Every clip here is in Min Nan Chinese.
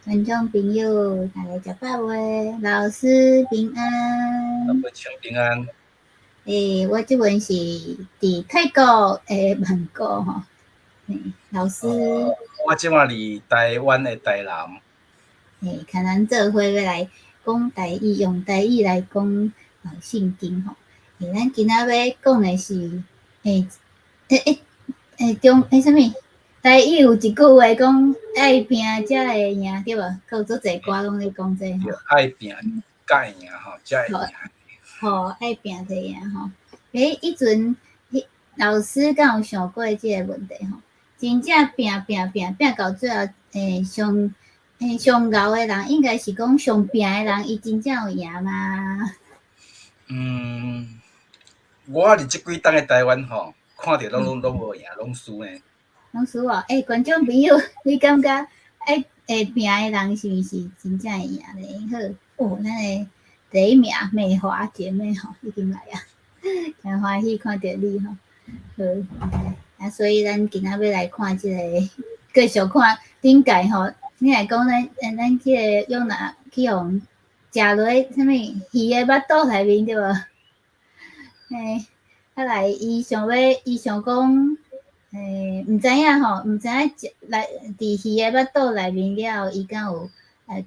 觀眾朋友，大家食飽未？老師平安。老師平安。我這陣是佇泰國的曼谷吼。老師。我這馬佇台灣的台南。看咱做伙欲來講台語，用台語來講聖經吼。咱今仔欲講的是，中啥物？台語有一句話講愛拼才會贏，對無？閣有足濟歌攏咧講這吼。愛拼才會贏吼，才會贏。吼，愛拼才會贏吼。彼陣，老師敢有想過這个問題吼？真正拼拼拼拼到最後，上𠢕的人，應該是講上拼的人，伊真正有贏嗎？我佇這幾冬的台灣吼，看著攏無贏，攏輸呢。攏輸哦！觀眾朋友，你感覺愛會拼的人是毋是真正會贏咧？好，哦，咱的第一名美華姐妹吼，已經來啊，誠歡喜看著你吼。好，啊，所以咱今仔欲來看這個，繼續看頂屆吼。你若講咱這個約拿去予食落啥物魚的腹肚內面對無？啊來，伊想講，毋知影吼，毋知影食來佇魚的腹肚內面了後，伊敢有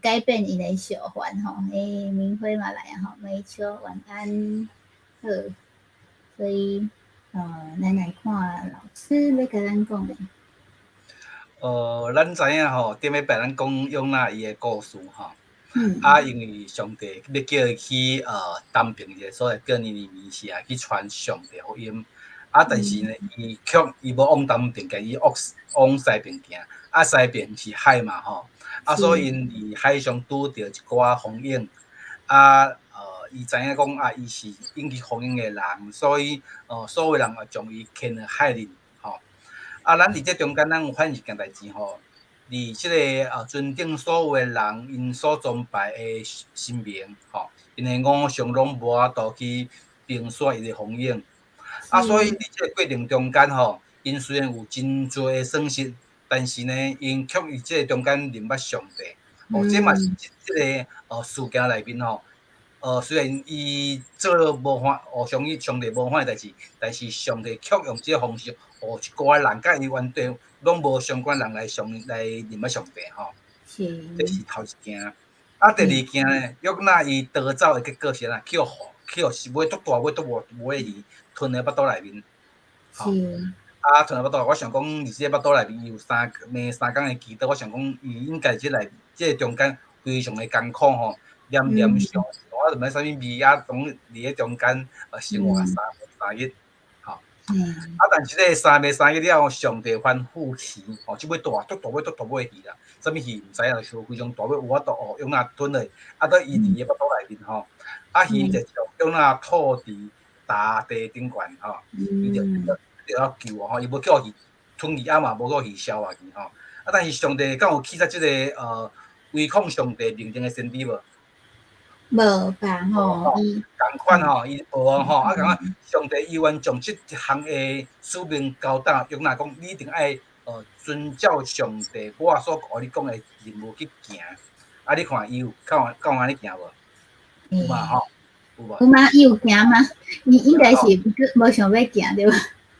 改變伊的想法吼？明輝嘛來啊吼，美秋晚安，好，所以咱來看老師欲共咱講的。咱知影吼，頂禮拜咱講約拿伊的故事吼。啊，因為上帝欲叫伊去東爿一个所在叫尼尼微城去傳上帝福音。啊，但是呢，伊卻伊無往東爿行，伊往西爿行。啊，西爿是海嘛吼。啊，所以𪜶佇海上拄著一寡風湧。啊，伊知影講啊，伊是引起風湧的人，所以所有人也將伊牽入海裡吼。啊，咱佇這中間，咱有發現一件代誌吼。佇這个尊敬所有的人，𪜶所崇拜的神明吼，𪜶的偶像攏無法度去平息伊的風湧。啊，所以佇這個過程中間吼，𪜶雖然有真濟的損失，但是呢，𪜶卻佇這個中間認捌上帝。哦，這嘛是這個事件內面吼，雖然伊做了無歡，上伊上帝無歡喜代誌，但是上帝卻用這個方式，予一寡人佮伊原底攏無相關人來上來認捌上帝吼。這是頭一件。啊，第二件呢，約拿伊逃走的結果是按怎？去予去予是尾足大尾足大尾魚吞佇腹肚內面。啊，吞佇腹肚，我想講佇這個腹肚內面，伊有三暝三工的祈禱，我想講伊應該這內這個中間非常的艱苦吼，念念想，我就毋知啥物味啊，總佇咧中間生活3暝3日，吼。啊，但是這個三暝三日了後，上帝吩咐魚，吼，這尾大足大尾足大尾魚啦，啥物魚毋知影，就是非常大尾有法度予約拿吞落，啊，閣伊佇伊腹肚內面吼，啊，魚就將約拿吐佇大地頂懸吼，伊就就要救吼，伊無叫魚吞去，啊嘛無叫魚消化去吼。啊，但是上帝敢有記載這個違抗上帝命令的先知無？無吧吼，仝款吼，伊無吼，啊，仝款上帝猶原將這一項的使命交託約拿講，你一定愛遵照上帝我所予你講的任務去行。啊，你看伊有敢有按呢行無？有嘛吼？有無？有嗎？伊有行嗎？伊應該是無想欲行對無？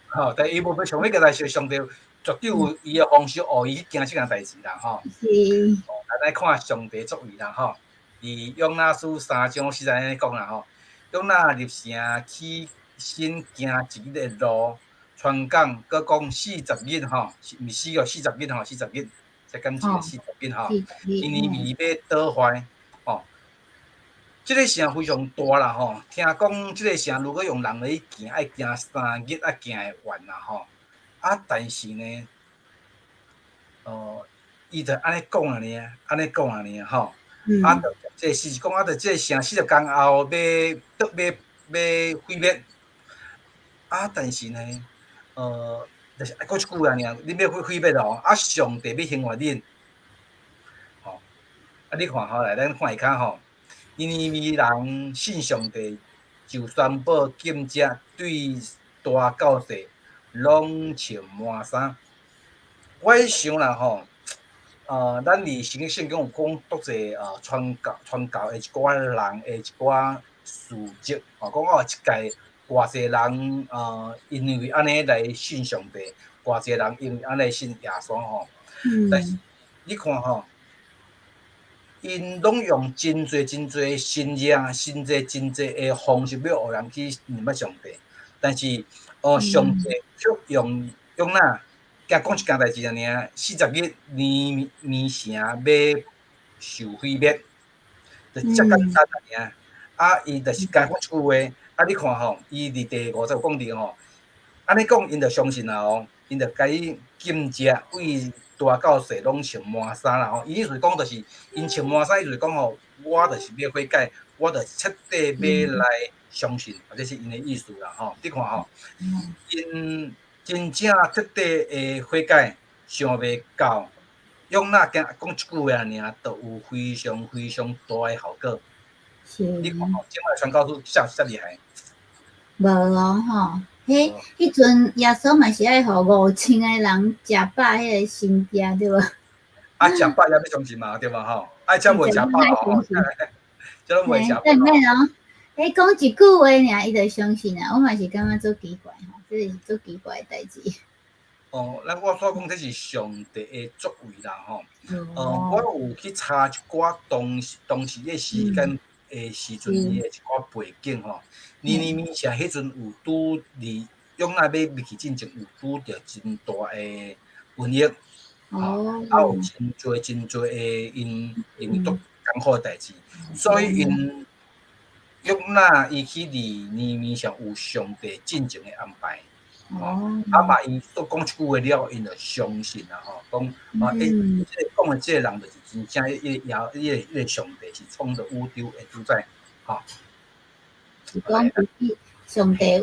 吼，但伊無欲想欲行，但是上帝絕對有伊的方式，予伊去行這件代誌啦，吼。咱來看上帝作為啦，吼。佇約拿書3章4節按呢講啦，吼。約拿入城起身行一日的路，傳講閣講四十日吼，毋是四個四十日吼，四十日，才敢是四十日吼。尼尼微欲倒壞，吼。這个城非常大啦，吼。聽講這個城如果用人來行，愛行3日才行會完啦，吼。啊，但是呢，伊就按呢講爾，按呢講爾吼。啊，就這是講啊，就這個城40工後欲倒欲欲毀滅。啊，但是呢，就是閣一句話爾，恁欲毀滅哦，啊，上帝欲刑罰恁，吼。啊，你看吼，來咱看下跤吼，尼尼微人信上帝，就宣布禁食，對大到細攏穿麻衫。我咧想啦吼，咱佇聖經有講足濟傳教的一寡人的一寡事蹟，吼，講哦，這屆偌濟人因為按呢來信上帝，偌濟人因為按呢信耶穌吼。但是你看吼，𪜶攏用真濟真濟神跡，真濟真濟的方式欲予人去認捌上帝，但是哦，上帝卻用約拿，共講一件代誌爾，40日尼尼微城欲受毀滅，就遮簡單爾。啊，伊就是共講一句話，啊，你看吼，伊佇第5節有講著吼，按呢講𪜶就相信啊哦，𪜶就共伊禁食，對大到細攏穿麻衫啦吼。伊意思講就是，𪜶穿麻衫，意思講吼，我就是欲悔改，我就徹底欲來相信，啊，這是𪜶的意思啦吼。你看吼，𪜶真正徹底的悔改，想袂到約拿共講一句話爾，就有非常非常大的效果。你看吼，這擺傳教士遮遮厲害。無哦吼，彼陣耶穌嘛是愛予5000個人食飽彼个神跡對無？啊，食飽也欲相信嘛，對無吼？愛食袂食飽吼？這攏袂食飽。對免哦，彼講一句話爾，伊就相信啊。我嘛是感覺足奇怪吼，這是足奇怪的代誌。哦，咱我所講這是上帝的作為啦吼。我有去查一寡當時的時間的時陣，伊的一寡背景吼。尼尼微城彼陣有拄佇約拿欲入去進前，有拄著真大的瘟疫，吼，啊有真濟真濟的𪜶因為足艱苦的代誌，所以𪜶約拿伊去佇尼尼微城有上帝進前的安排。啊嘛，伊閣講一句話了，𪜶就相信啊吼，講啊，欸，這個講的這個人就是真正彼個耶，彼個上帝是創造宇宙的主宰，吼。是講上帝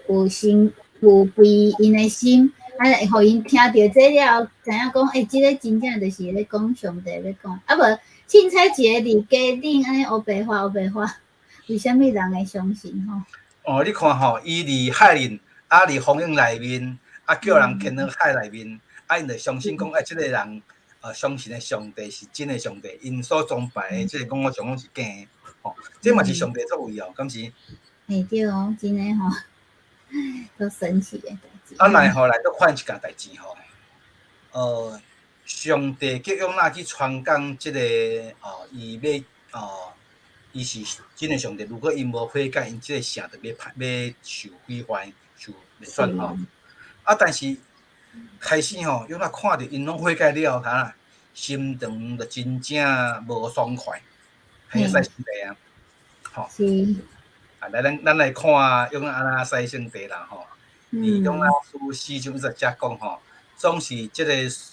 有心有備𪜶的心，啊，予𪜶聽著這了，知影講，欸，這个真正就是咧講上帝咧講，啊無凊彩一个佇街頂按呢烏白話烏白話，為啥物人會相信吼？哦，你看吼，伊佇海裡，啊，佇風湧內面，啊，叫人牽佇海內面，啊，𪜶就相信講，欸，這個人，相信的上帝是真的上帝，𪜶所崇拜的這個偶像攏是假的，吼，這嘛是上帝作為哦，敢是？欸，對哦，真的吼，足神奇的代誌。啊，來吼，來閣看一件代誌吼，上帝叫約拿去傳講這個，哦，伊欲，哦，伊是真的上帝，如果𪜶無悔改，𪜶這個城就欲歹欲受毀壞。受滅絕吼，啊！但是開始吼，約拿看著𪜶攏悔改了，哈，心腸就真正無爽快，開始使聖地啊，吼。啊，來咱來看約拿按怎使聖地啦吼。佇約拿書4章1節講吼，總是這个事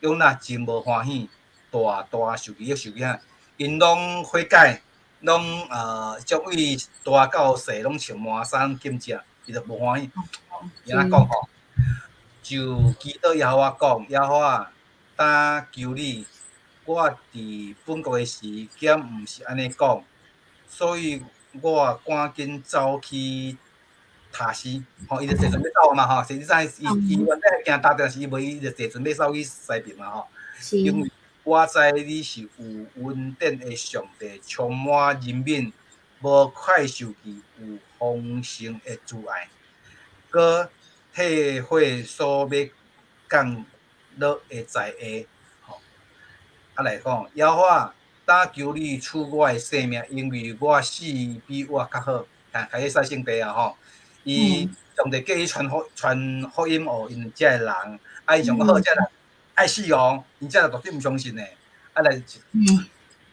約拿真無歡喜，大大受氣，受氣啊！𪜶攏悔改，攏將對大到細攏穿麻衫禁食。伊就無歡喜，伊按怎講吼？就祈禱耶和華講，耶和華，當求你，我佇本國的時，敢毋是按呢講，所以我趕緊走去他施，吼，伊就坐船欲走嘛吼，是你知伊伊原本行東，但是伊無伊就坐船欲走去西爿嘛吼。因為我知你是有恩典的上帝，充滿仁憫，無快受氣，有豐盛的慈愛，閣體會所欲降落的災禍，吼。啊來講，耶和華，當求你取我的性命，因為我死比活較好。啊，開始使聖地啊吼，伊上帝叫伊傳福音予𪜶遮的人，啊，伊想講好，這人愛死哦，𪜶遮人絕對毋相信的，啊來。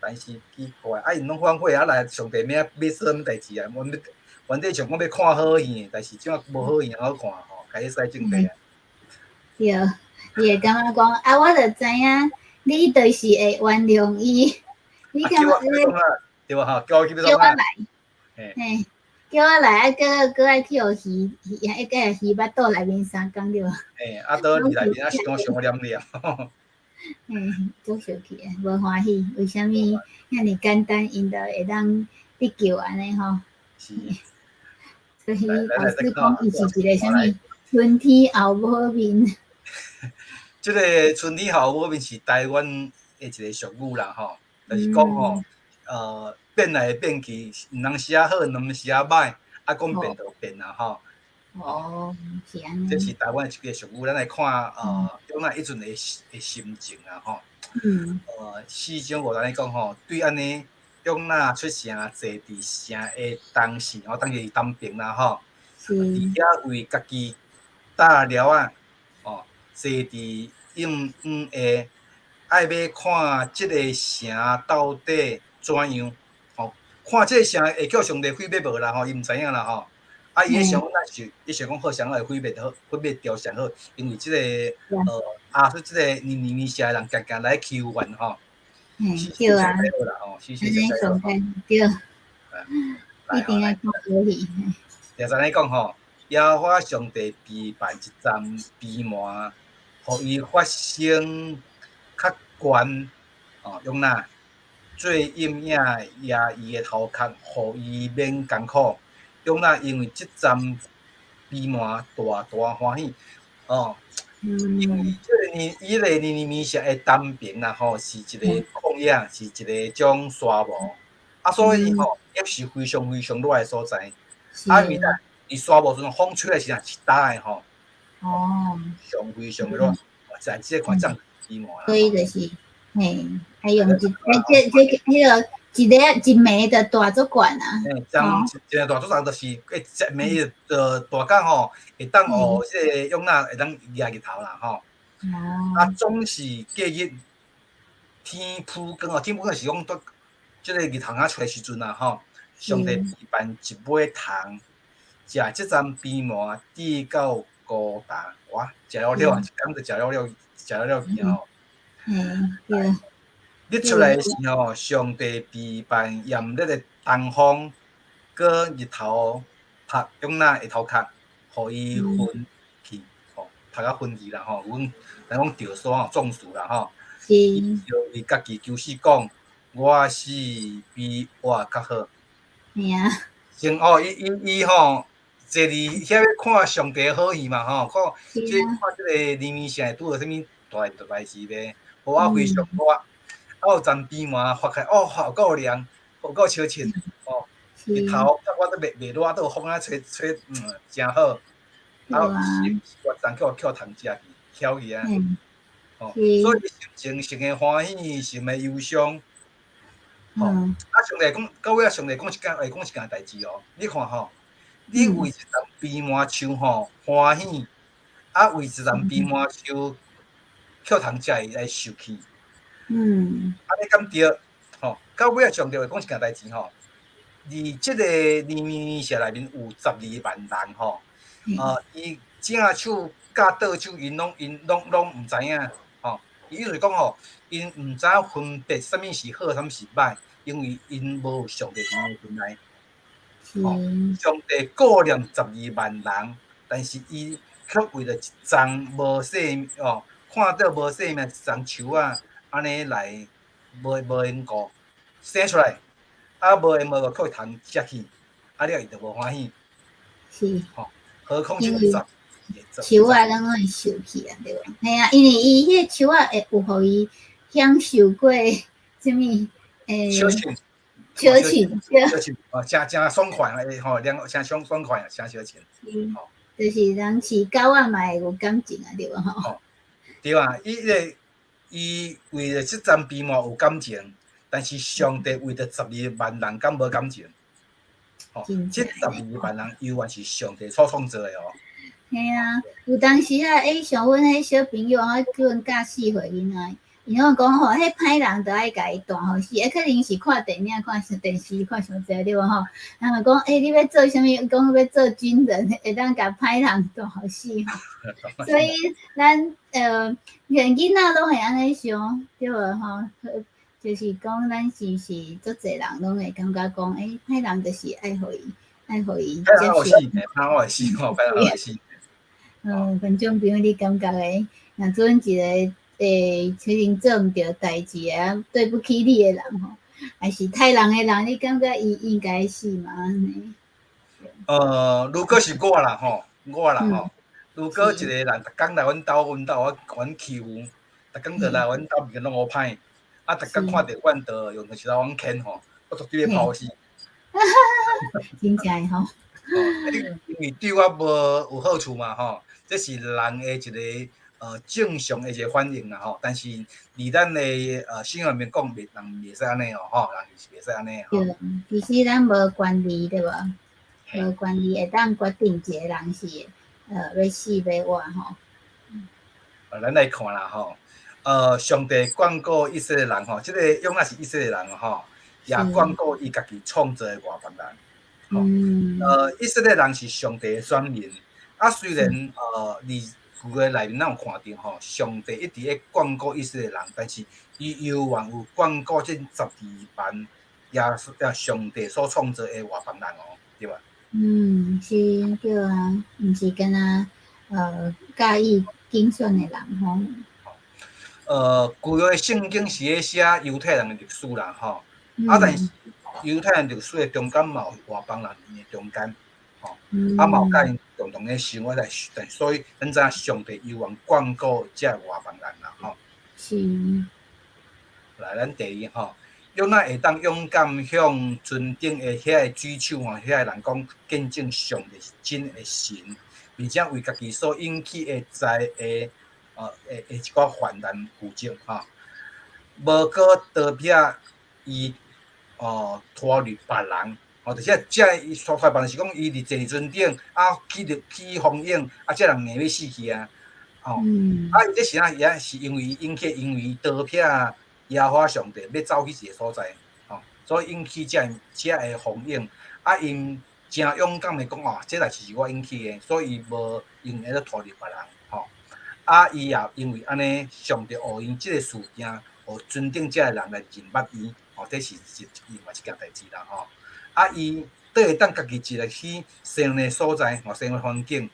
但是奇怪，啊，𪜶攏反悔，啊來上帝欲欲做啥物代誌啊？阮欲原底想講欲看好戲，但是這擺無好戲好看吼，開始使聖地啊。對，伊會感覺講啊，我就知影你就是會原諒伊，你感覺對無吼？叫我去叫我來，嘿，叫我來，啊，閣閣愛去予魚，魚，個魚腹肚內面3工對無？嘿，啊，倒佇內面啊，想想念念。嘿，足生氣的，無歡喜，為啥物遐爾簡單，𪜶就會當得救按呢吼？是。所以老師講，伊是一个啥物春天後母面。這个春天好，我面是台灣的一个俗語啦吼，就是講吼，變來變去，有當時仔好，有當時仔歹，啊，講變就變啦吼。哦，是按呢。這是台灣一个俗語，咱來看約拿彼陣的心情啊吼。四章五節講吼，對按呢，約拿出城坐佇城的東市，吼，當時東爿啦吼。佇遐為家己搭寮仔，哦，坐佇陰影下，愛欲看這个城到底怎樣？吼，看這个城會叫上帝毀滅無啦？吼，伊毋知影啦吼。啊，伊咧想講那是，伊想講好上好會毀滅好，毀滅掉上好，因為這个亞述這個尼尼微城的人定定來欺負阮吼。對啊。按呢對。一定愛看好戲。就按呢講吼，耶和華上帝備辦一叢蓖麻，予伊發生較懸，哦，約拿做陰影壓伊的頭殼，予伊免艱苦。約拿因為這叢蓖麻大大歡喜，哦，因為這个尼，伊个尼尼微城的東爿啦吼，是一个曠野，是一个種沙漠，啊，所以吼，也是非常非常熱的所在。啊，因為佇沙漠時陣風吹來時陣是焦的吼，上非常的熱，就這個看種蓖麻啦。所以就是，嘿，愛用一，欸，這彼个一个一枚的大足懸啊。嘿，種一个大足懸就是，欸，一枚的大甲吼，會當予這个約拿會當壓日頭啦吼。啊，總是隔日天曝光哦，天曝光是講這個日頭仔出來時陣啊吼，上帝備辦一尾蟲，食這叢蓖麻至到孤單，哇，食了了，一工就食了了，食了了去吼。對。日出來時吼，上帝備辦炎熱的東風，閣日頭曬約拿的頭殼，予伊昏去，吼，曬甲昏去啦吼。阮咱講著沙吼，中暑啦吼。伊就為家己求死講，我死比活較好。嘿啊。先哦，伊伊伊吼，坐佇遐咧看上帝好戲嘛吼，看這看這個尼尼微城會拄著啥物大大代誌咧，予我非常熱，啊有層蓖麻發開，哦，有夠涼，有夠相凊，哦，日頭我都袂袂熱，都有風仔吹吹，誠好。啊，是我昨叫蟲食去，曉去啊。哦，所以心情上的歡喜，心的憂傷。吼，啊，上帝講，到尾啊，上帝講一件，會講一件代誌哦。你看吼，你為一叢蓖麻樹吼歡喜，啊，為一叢蓖麻樹予蟲食來受氣。按呢敢對？吼，到尾啊，上帝會講一件代誌吼。佇這個尼尼微城內面有12萬人吼，伊正手佮倒手，𪜶攏毋知影，吼。伊意思講吼，𪜶毋知影分別啥物是好，啥物是歹，因為𪜶無上帝佇𪜶內。吼，上帝顧念十二萬人，但是伊卻為著一叢無生哦，看著無生命一叢樹仔，按呢來無閒顧生出來，啊無閒無顧予蟲食去，啊了伊就無歡喜。吼，何況這十樹仔攏會受氣啊，對無？嘿啊，因為伊彼個樹仔會有予伊享受過啥物？小凊，小凊，小凊，哦，誠誠爽快啊！吼，兩誠爽爽快啊，誠相凊。吼，就是人飼狗仔嘛會有感情啊，對無？吼。對啊，伊個伊為著這叢蓖麻有感情，但是上帝為著十二萬人敢無感情？吼，這十二萬人猶原是上帝所創造的哦。嘿啊，有當時啊，欸，像阮彼小朋友，我叫阮教4歲囡仔，𪜶攏講吼，彼歹人著愛共伊彈予死，欸，可能是看電影、看電視看傷濟對無吼？人就講，欸，你欲做啥物？講欲做軍人，會當共歹人彈予死吼。所以咱連囡仔攏會按呢想，對無吼？就是講咱是毋是足濟人攏會感覺講，欸，歹人就是愛予伊，愛予伊接受。歹人會死，歹人會死。觀眾朋友，你感覺咧？若準一個可能做毋著代誌啊，對不起你的人吼，還是刣人的人，你感覺伊應該死嗎？按呢？如果是我啦吼，我啦吼，如果一個人逐工來阮兜，阮兜我阮欺負，逐工就來阮兜物件攏烏歹，啊，逐工看著阮就用石頭阮牽吼，我絕對會拋死。真正吼。因為對我無有好處嘛吼，這是人的一個正常的一個反應啦吼。但是佇咱的信仰內面講，袂人袂使按呢哦吼，人是袂使按呢。對，其實咱無權利對無？無權利會當決定一個人是欲死欲活吼。咱來看啦吼，上帝眷顧以色列人吼，這個約拿是以色列人吼，也眷顧伊家己創造的外邦人。以色列人是上帝的選民，啊，雖然佇舊約內面咱有看著吼，上帝一直咧眷顧以色列人，但是伊猶原有眷顧這12萬耶穌上帝所創造的外邦人哦，對吧？嗯，是，對啊，毋是干焦佮意揀選的人吼。舊約的聖經是咧寫猶太人的歷史啦，吼，啊，但是猶太人歷史的中間嘛有外邦人的中間，吼，啊嘛有佮𪜶共同的生活在，但所以咱知影上帝猶原眷顧這外邦人啦，吼。來，咱第二吼，約拿會當勇敢向船頂的遐个水手吼，遐个人講見證上帝是真的神，並且為家己所引起的災的的一寡患難負責吼。無閣逃避伊拖累別人，哦，就是這伊拖別人是講伊佇坐船頂啊起著起風湧，啊，這人硬欲死去啊，哦，啊，伊這是啥？也是因為引起，因為逃避耶和華上帝欲走去一个所在，吼，所以引起這个風湧，啊，𪜶誠勇敢的講哦，這代誌是我引起的，所以伊無用會咧拖累別人，吼。啊，伊也因為按呢，上帝予𪜶這个事件，予船頂這个人來認捌伊，吼，這是一另外一件代誌啦，吼。啊，伊倒會當家己一个去生的所在，吼，生活環境，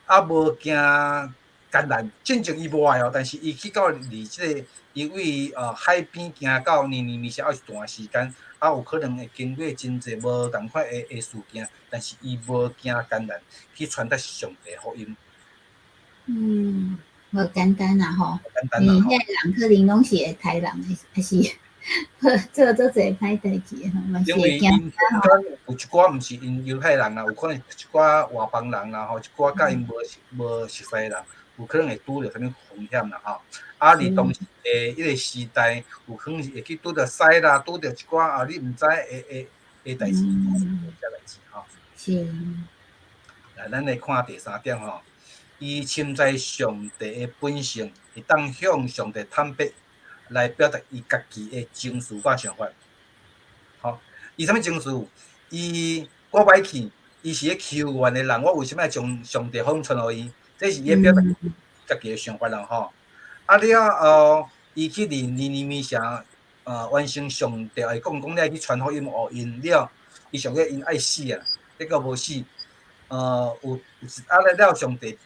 啊，無驚艱難。進前伊無愛哦，但是伊去到離這个，伊為海邊行到尼尼微城一段時間，啊，有可能會經過真濟無仝款的事件，但是伊無驚艱難去傳達上帝福音。嗯，無簡單啊吼，無簡單啊。因為遐个人可能攏是會刣人的，還是做足濟歹代誌吼，嘛是會驚。因為𪜶有一寡毋是𪜶猶太人啦，有可能一寡外邦人啦吼，一寡佮𪜶無熟似的人，有可能會拄著啥物風險啦吼。啊，佇當時的彼個時代，有可能會去拄著屎啦，拄著一寡啊，你毋知的代誌，這代誌吼。來，咱來看第三點吼，伊深知上帝的本性，會當向上帝坦白來表達伊家己的情緒佮想法。吼，伊啥物情緒？伊我歹去，伊是咧求願的人，我為啥物愛將上帝福音傳予伊？這是伊咧表達家己的想法啦吼。啊了後，伊去佇尼尼微城，完成上帝會講講你愛去傳福音予𪜶了，伊想講𪜶愛死啊，結果無死。有有啊了了上帝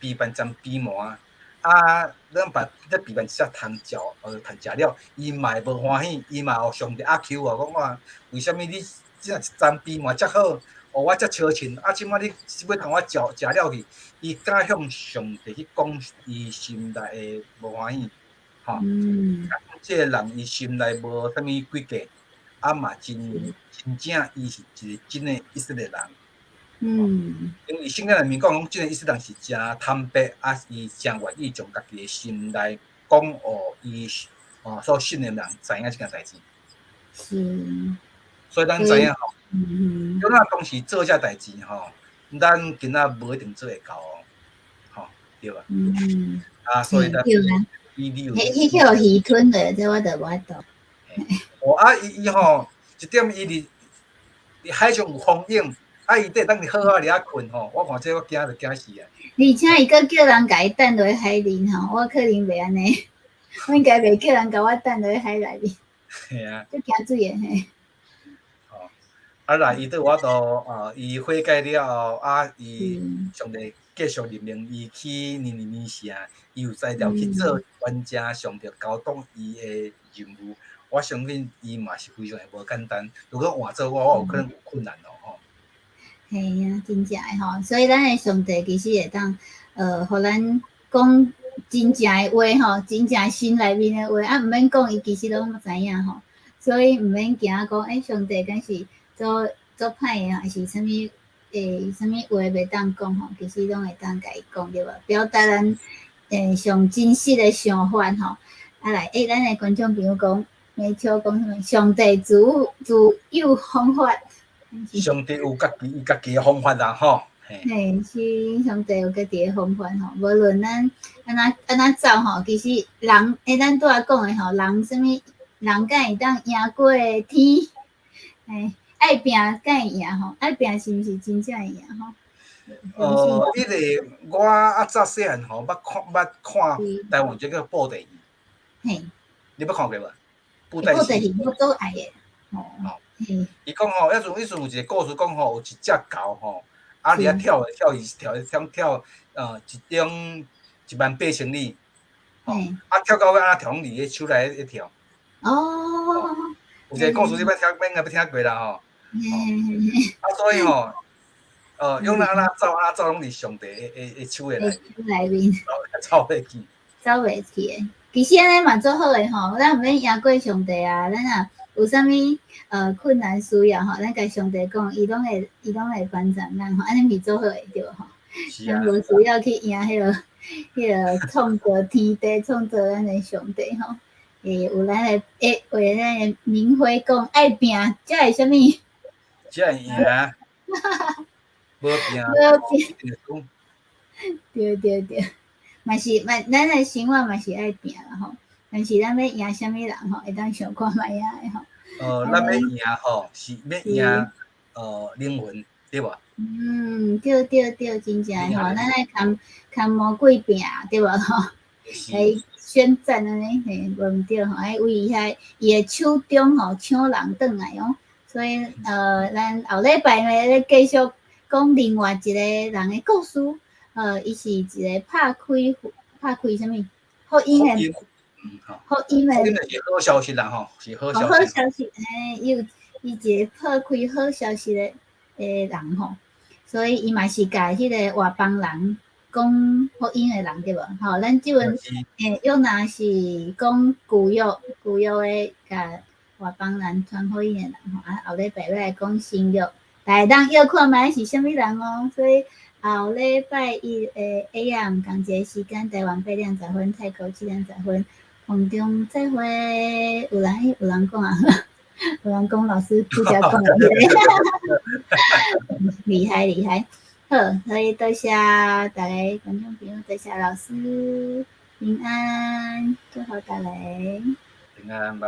備辦針砒麻，啊，咱把這備辦一隻糖食，糖食了，伊嘛會無歡喜，伊嘛予上帝壓求哦，講話為啥物你這一針砒麻遮好，予我遮相信，啊，這擺你欲共我食食了去，伊敢向上帝去講伊心內的無歡喜，吼。這个人伊心內無啥物詭計，啊嘛真真正伊是一個真的以色列人。因為聖經內面講講，這个以色列人是誠坦白，啊，伊誠願意將家己的心內講予伊所信的人知影這件代誌。所以咱知影吼，約拿當時做這代誌吼，咱今仔無一定做會到哦，吼，對吧？啊，所以咱彼彼予魚吞的，這我就無法度。哦啊，伊伊吼，一點伊佇佇海上有風湧，啊，伊會當佇好好佇遐睏吼，我看這我驚就驚死啊！而且伊閣叫人共伊擲落去海裡吼，我可能袂按呢，我應該袂叫人共我擲落去海內面。嘿啊。足驚水的嘿。吼，啊來，伊對我都伊悔改了後，啊，伊上帝繼續任命伊去尼尼微城，伊有才調去做完成上帝交託伊的任務。我相信伊嘛是非常的無簡單。如果換做我，我有可能有困難哦，吼。嘿啊，真正的吼，所以咱的上帝其實會當予咱講真正的話吼，真正心內面的話，啊，毋免講，伊其實攏知影吼，所以毋免驚講，欸，上帝敢是做做歹的，還是啥物啥物話袂當講吼，其實攏會當共伊講對無？表達咱上真實的想法吼。啊來，欸，咱的觀眾朋友講，美秋講啥物？上帝自有方法。上帝有家己伊家己的方法啦吼。嘿，是上帝有家己的方法吼，無論咱按怎按怎走吼，其實人欸，咱拄仔講的吼，人啥物人敢會當贏過天？欸，愛拚敢會贏吼？愛拚是毋是真正會贏吼？彼个我啊早細漢吼，捌看台灣這個布袋戲。你捌看過無？布袋戲。布袋戲我都愛的。哦。伊講吼，彼陣有一個故事講吼，有一隻猴吼，啊，佇遐跳跳伊跳跳跳，一點1萬八千里，吼，啊，跳到尾啊，跳攏佇咧手內咧跳。有一個故事你捌聽，應該捌聽過啦吼。啊，所以吼，用咱按怎走按怎走，攏佇上帝的手的內面。內面。走袂去。走袂去的。其實按呢嘛足好的吼，咱毋免贏過上帝啊，咱若有啥物困難需要吼，咱共上帝講，伊攏會幫助咱吼，按呢是足好的對無吼？咱無需要去贏彼個創造天地、創造咱的上帝吼。欸，有咱的欸，為咱的明輝講愛拚才會啥物？才會贏。無拚，無拚。對對對，嘛是嘛，咱的生活嘛是愛拚啦吼。但是咱欲贏啥物人吼，會當想看覓仔的吼。咱欲贏吼，是欲贏靈魂，對無？嗯，對對對，真正吼，咱愛牽魔鬼拚，對無吼？來宣戰按呢，嘿，無毋對吼，愛為遐伊的手中吼搶人轉來哦。所以咱後禮拜呢咧繼續講另外一個人的故事。伊是一個拍開啥物？福音的，福音的，是好消息啦吼，是好消息。好消息，嘿，伊有伊一個拍開好消息的人吼，所以伊嘛是共彼個外邦人講福音的人對無？吼，咱這陣約拿是講舊約舊約的，共外邦人傳福音的人吼，啊後禮拜欲來講新約，大家當約看覓是啥物人哦，所以後禮拜一的 AM 仝一个時間，台灣8點10分，泰國7點10分，空中再會。有人講啊，有人講老師拄才講的，厲害厲害。好，所以多謝大家觀眾朋友，多謝老師，平安，祝福大家。平安，拜拜。